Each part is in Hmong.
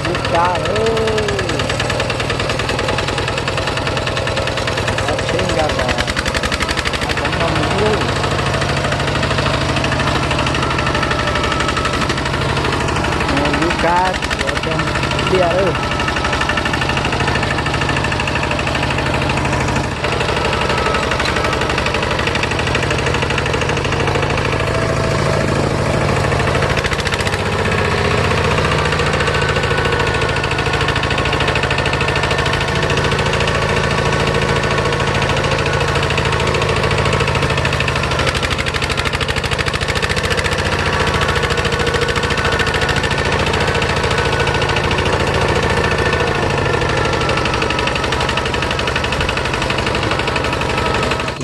Lub kab lawm, tsheb nkag kom, kom noj mus lub, lub kab txiav cov liaj lawm.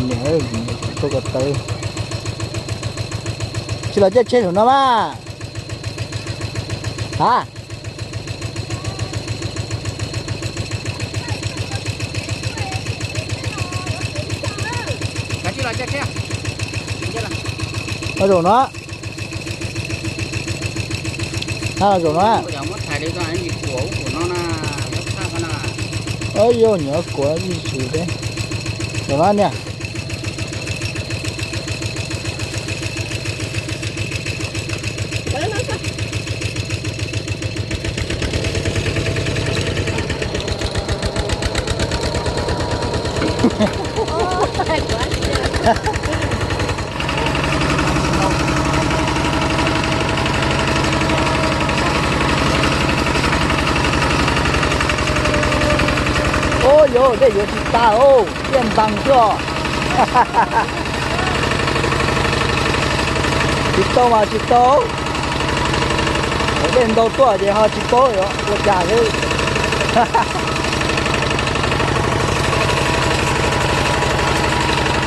Niam, tuaj ko taw. Tsis los caij tsheb saum no mas. Ha? Los zaum no. Ha, los zaum no. Yog nyuam kuav ib sim thiab. Zaum no niam. Ub, yuav dej yuav tsis tas os, tiaj ntees xwb os. Tsis tau mas tsis tau. Dej ntau tuaj ces ho tsis paub yuav ua cas xwb.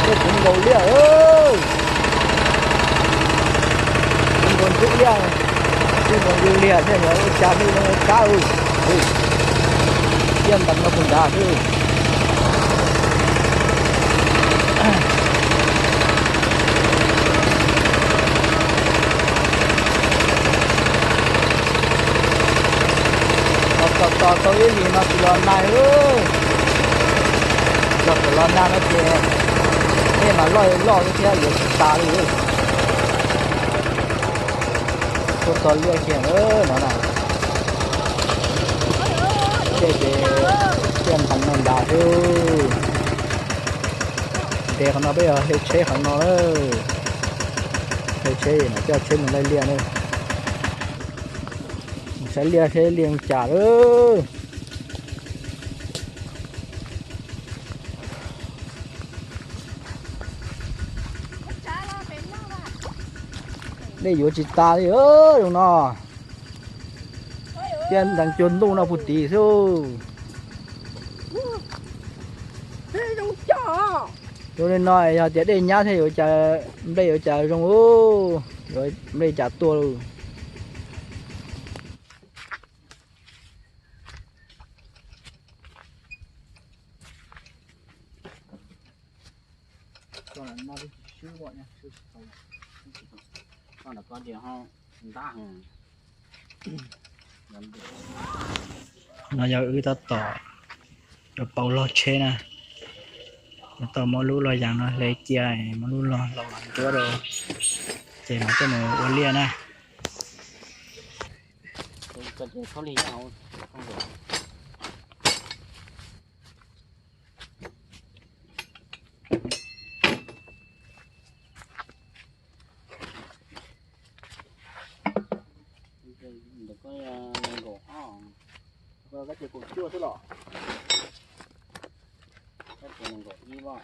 Tej kuv nkaus liaj, kuv nkaus ntxwb liaj, kuv nkaus ywg liaj thiaj yuav ua cas thiaj yuav kab. Tiaj ntees no puag nrad xwb. Tos tos tau ib hlis no tsis los nag, los txawm los nag no ces dej mas loj loj thiab yuav tsis tas li. Tuaj txog liaj kiag no na. Dej ces tiaj ntees no nrad xwb. Ntev qhov no peb yog hle tsheb qhov no na. Hle tsheb no coj tsheb mus laij liaj na. Mus saib liaj seb liaj li cas lawm. Dej yuav tsis tas li zoo no. Tiaj ntees cuag ntuj no puag tid xwb. Zoo li no yog tias dej nyab thiaj yuav cas, nplej yuav cas zoo, yuav nplej cas tuaj lauj. No yog wb tab tom rau paus log tsheb na, tau muab lub log yas no hle cia, muab lub log laus nruab rau, ces mam coj mus ua liaj na. Ntawm koj nees nkaum ob, koj ces kaum cuaj xwb los? Koj ces nees nkaum ib os.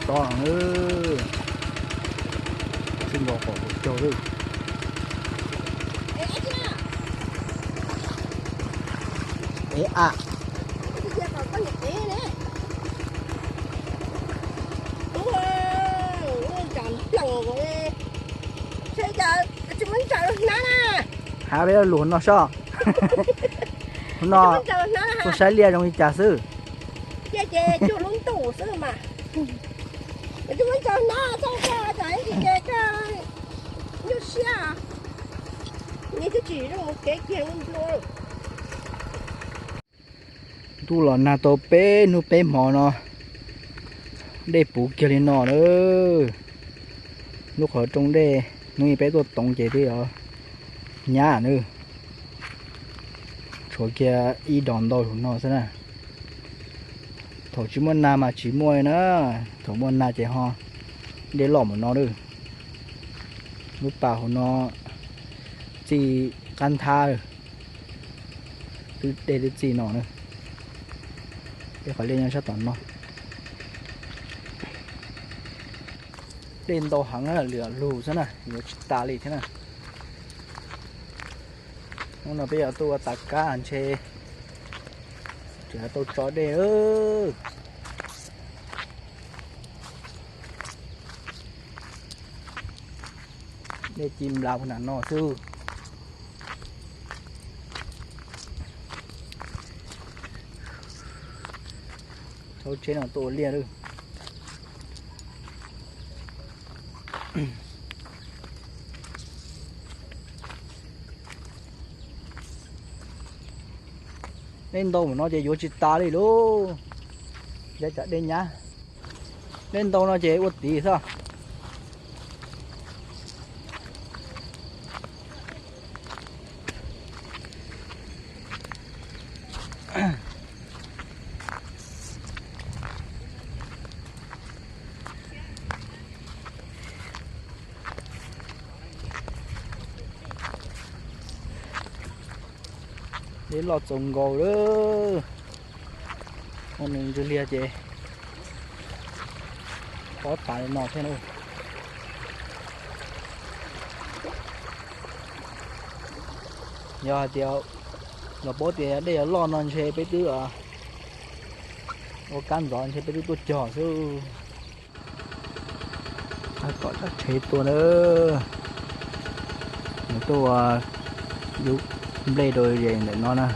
Tso, tsis nkaus qhov kuv cog lawm. Ev a. Hab peb lug no sob. No, kuv saib liaj zoo li cas xwb. Ntuj los nag tau peb hnub peb hmo no, dej puv kiag li no na. Lub qhov rooj dej hnub ib peb tuaj toov ces twb nyab na. Tshuav kiag ib dos ntau tus no xwb na. Thaum tsis muaj nag mas tsis muaj li na, thaum muaj nag ces ho dej loj mus no na. Lub pas hauv no txij qab nthab, twb dej twb txij no na. Tej qhov liaj nyob sab tom no. Dej ntau heev, lwm lug xwb na, yuav tsis tas li thiab na. Hnub no peb yuav tuaj ua tas kab ntshe tseem tau tso dej. Dej ci nplas puag nram no xwb. Tshauv tsheb no tuaj ua liaj lawm. Dej ntau mus no ces yuav tsis tas li lauj. Yog tsam dej nyab, dej ntau no ces ua tiv xwb. Dej loj txaus nkaus lawm. Ua nws ntsws liag ces pob tas li no thiab na. Yog hais tias los paub tias dej yuav loj no ntshe peb twb ua kab ntxov ntshe peb twb tuaj cog xwb. Tom tsheb tuaj na, nws tuaj ua yub nplej rau ze ntawm no na.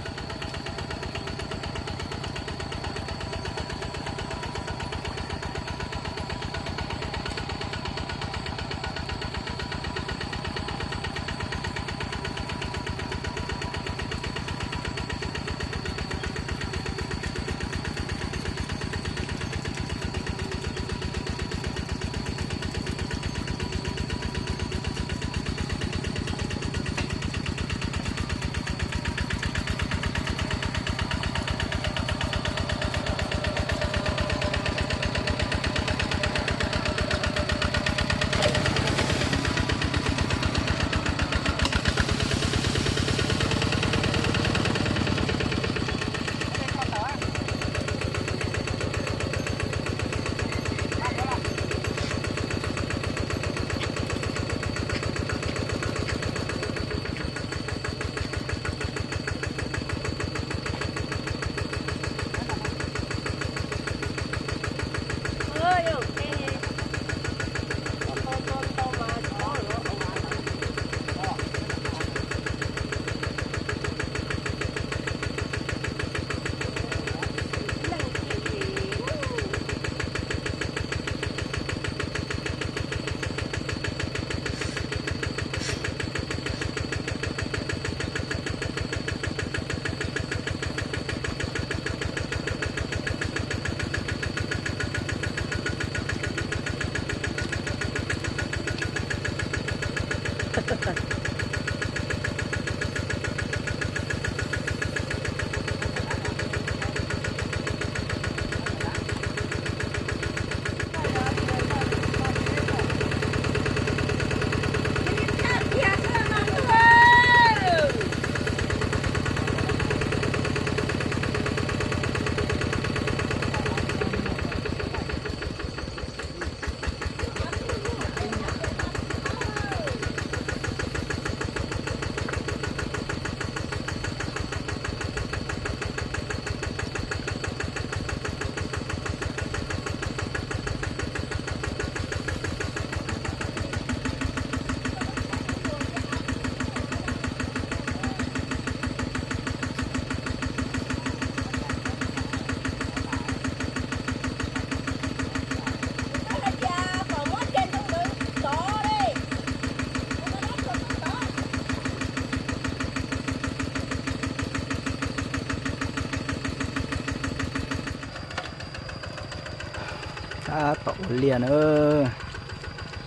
Tab tom ua liaj na.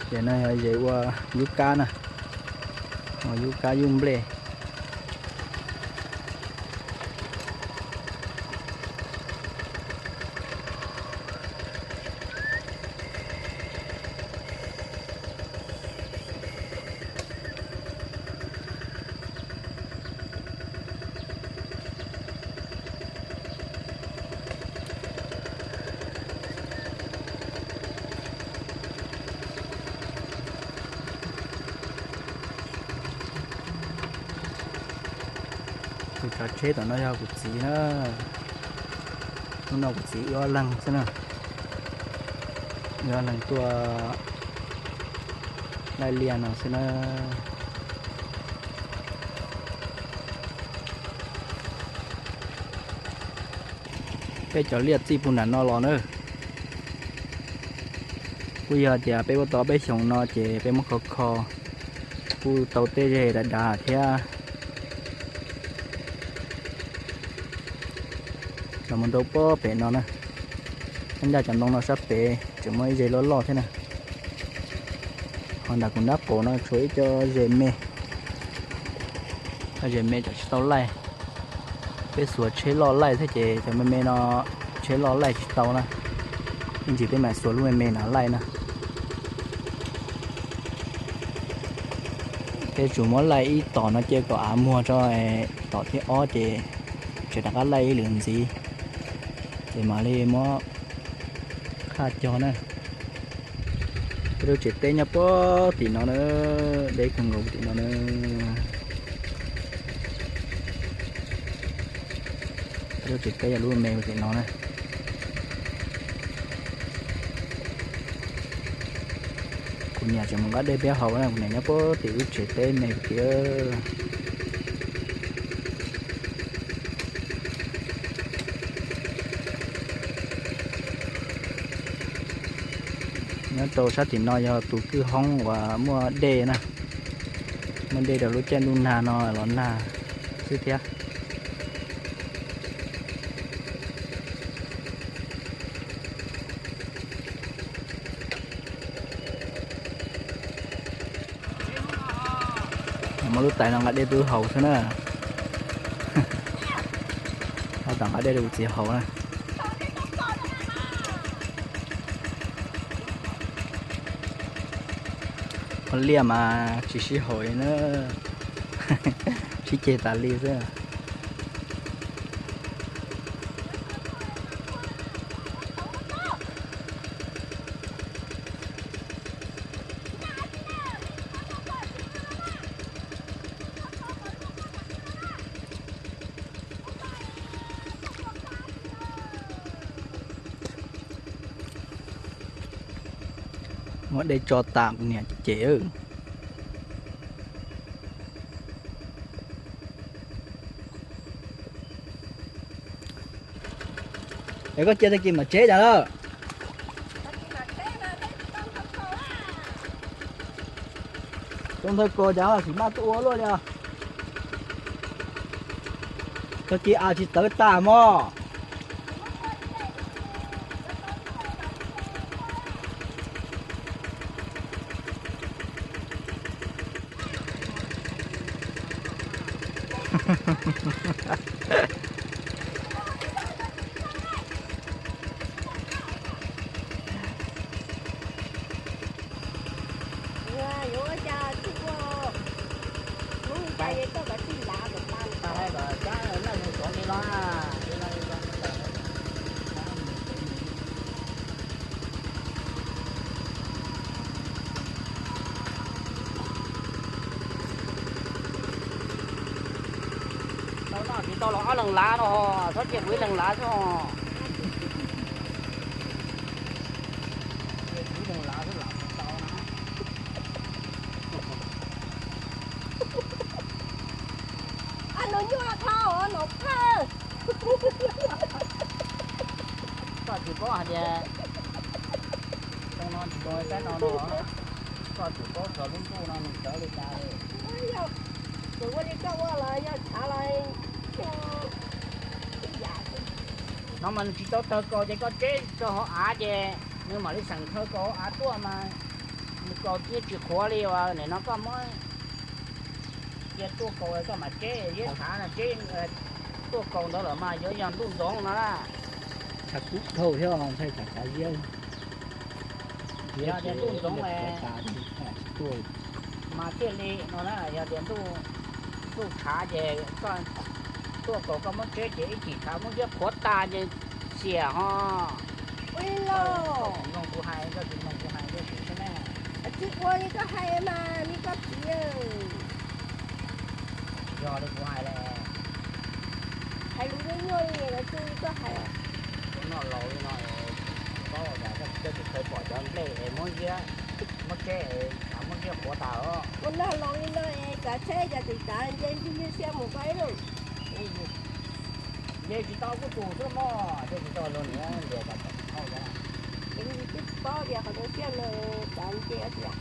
Ces no yog ze ua yub kab na, ua yub kab yub nplej. Tus tsav tsheb tom no yog kuv txiv na. Hnub no kuv txiv wb ob leeg xwb na, wb ob leeg tuaj laij liaj no xwb na. Peb cov liaj txij puag nram no los na. Kuj yog tias peb ua tau peb xyoos no ces peb muab kho kho, kuj tau tej ze dav dav thiab. Los mus rau pob pem no na, ncaj cov ntoo no sab pem tseem muaj ib ze loj loj thiab na. Ho nram kuv nrab qaum no tshuav ib co ze me, ze me tsam tsis tau laij. Peb xuas tsheb loj laij thiab ces cov me me no tsheb loj laij tsis tau na. Ib ntsis peb mam xuas lub me me no laij na. Peb tsuas muab laij ib tom no cia kom av muag tso, tom thib ob ces tseem rov qab laij ib lwm ntxiv, ces mam li muab qhaj cog na. Peb lub tsev teb nyob puag tim no na, deb kawg nkaus tim no na. Peb lub tsev teb yog lub me tim no na. Kuv niam tseem mus nqa dej peb haus na, kuv niam nyob puag tim lub tsev teb me tim. Nyob rau sab tim no yog tus kwj hoob uas muaj dej na, muaj dej rau lub caij ntuj nag no los nag xwb thiab. Muab lub tais no nqa dej peb haus xwb na. Tab tom nqa dej rau kuv txiv haus na. Ua liaj mas tsis sib haum li na, sib ceg tas li xwb. Muab dej tso tas kuv niam cem. Es koj cia tag kis mam tseb cas lawm? Tau nthawj kaus cas ho tsis maj tuaj ua luaj li os? Tag kis av tsis tawv tas mog. Tau noj tsis tau los ob leeg lav no, txhob cia kuv ib leeg lav xwb os. Cia kuv ib leeg lav xwb lam tsis tau na. Nws nyuaj dhau los phawj. Koj tsis paub hais tias zoo no tsis zoo li saib no no, koj tsis paub txog lub ntuj no nws txawv li cas li. Ua li koj ua los yog tshav los no mas nws tsis tau tawg kaus ces koj tseb rau hauv av ces Nws mam li xeem thawj kaus av tuaj mas, nws kaus thiaj tsis qhuav li as. Nim no koj muab cia tuaj kaus koj mam tseb, ziab tshav no tseb tuaj kaus ntawd lawm mas yuav yog ntuj ntxoov no na. Tshav kub dhau thiab, ntshai tsam qhov ziab, yog tias ntuj ntxoov tas, mas thiaj li no na. Yog tias ntuj tshav ces koj tuaj kaus koj muab tseb ces ib chim tshav muab ziab qhuav tas ces xiam ho. Ua li los mloog kuv hais, koj tsis mloog kuv hais, koj tsis xwb na. Tsis ua li koj hais mas li koj txiv. Yog li kuv hais lawm, hais lus nyuaj nyuaj li los tsis li koj hais. Ua noj laus li no, paub tias koj tsis kheev pom cov nplej es muab ziab, muab tseb es tshav muab ziab qhuav tas os. Ua noj laus li no es kav tseb cov tsis tav nce ntsis ywj siab mus koj ib lub. Nce tsis tau kuj tus xwb mog, nce tsis tau luag niam lias tas tau. Ces twb paub tias qhov zoo siab no kav nce tias txawm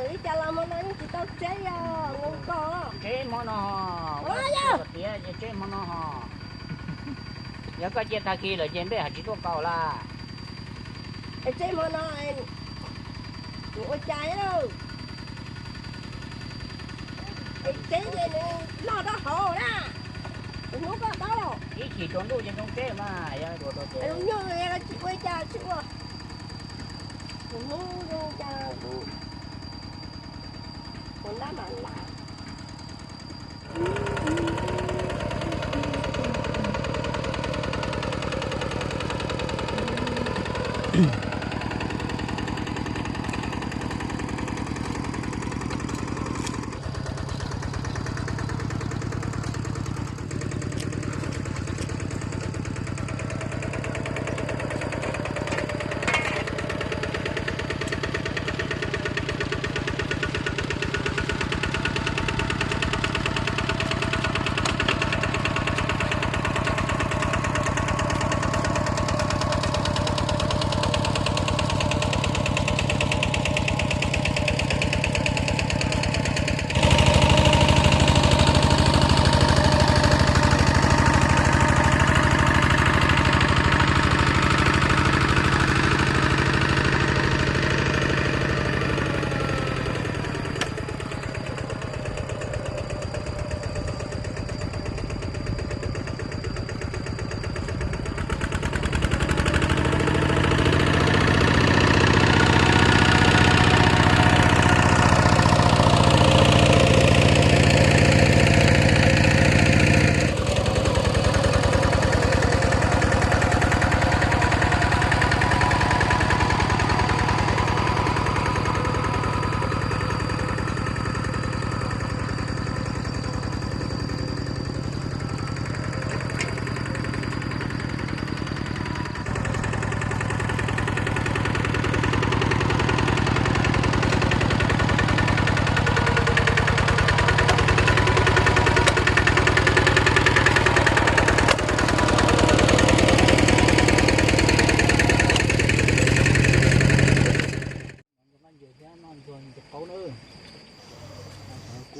li cas los hmo no yeej tsis tau tseb, yog zoo koj. Tseb hmo no, tias tseb hmo no ho. Yog koj cia tag kis lawm ces npej hais tsis tuaj kaus lawm. Es tseb hmo no, nws ua cas lawm? Es tseb ces nws loj rau hauv na. Tus hnub koj paub los ib chim tsaus ntuj ces zoo tseb mas yog ua rau ces nyuj tsis ua li cas tsis ua. Tus hnub zoo cas kuv ua nab mam las.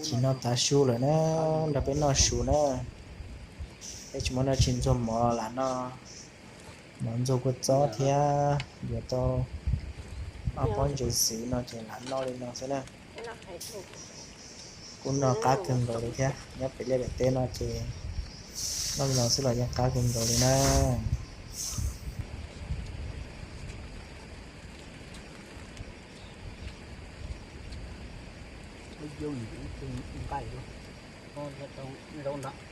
Chim no tav su lawm na, nrog peb noj su na. Peb tsis muaj dab tsi ntxuag mov lam noj, mov ntxuag kua txob thiab yuav tau ob pob ntses xwb no ces lam noj li no xwb na. Kuj noj qab kawg nkaus li thiab, nyob pem liaj pem teb no ces noj li no xwb los yeej qab kawg nkaus li na. Zoo nrog